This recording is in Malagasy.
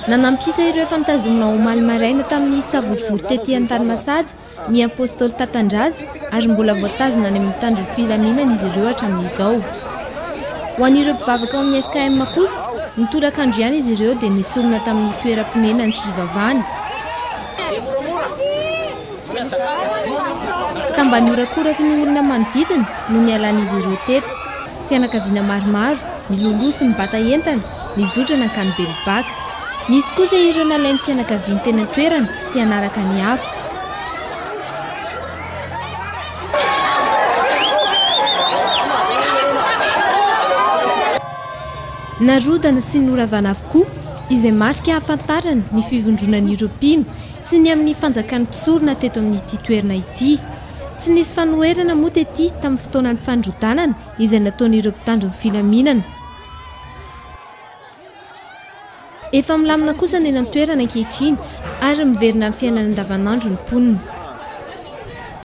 Nanampy isa ireo efa notazomina omaly maraina tamin'ny savorovoro tety Antanimasaja ny Apostoly Tatandraza ary mbola voatazona any amin'ny mpitandro ny filaminana izy ireo hatramin'izao. Ho an'ireo mpivavaka ao amin'ny FKM kosa, ny tolakandro ihany izy ireo dia nesorina tamin'ny toeram-ponenany sy ivavahany. Tambany horakoraky ny olona manodidina no nialan'izy ireo teto. Fianakaviana maromaro, miloloha sy mibata entana, nizotra nankany Belobaka. Nisy kosa ireo nalain'ny fianakaviany teny an-toerana tsy hanaraka ny hafa. Narodana sy noravana avokoa izay marika ahafantarana ny fivondronan'ireo mpino sy ny amin'ny fanjakan'ny mpisorona teto amin'ity toerana ity. Tsy nisy fanoherana moa tety tamin'ny fotoanan'ny fandrodanana izay nataon'ireo mpitandro ny filaminana. Efa milamina kosa ny eny an-toerana ankehitriny ary miverina amin'ny fiainana andavanandro ny mponina.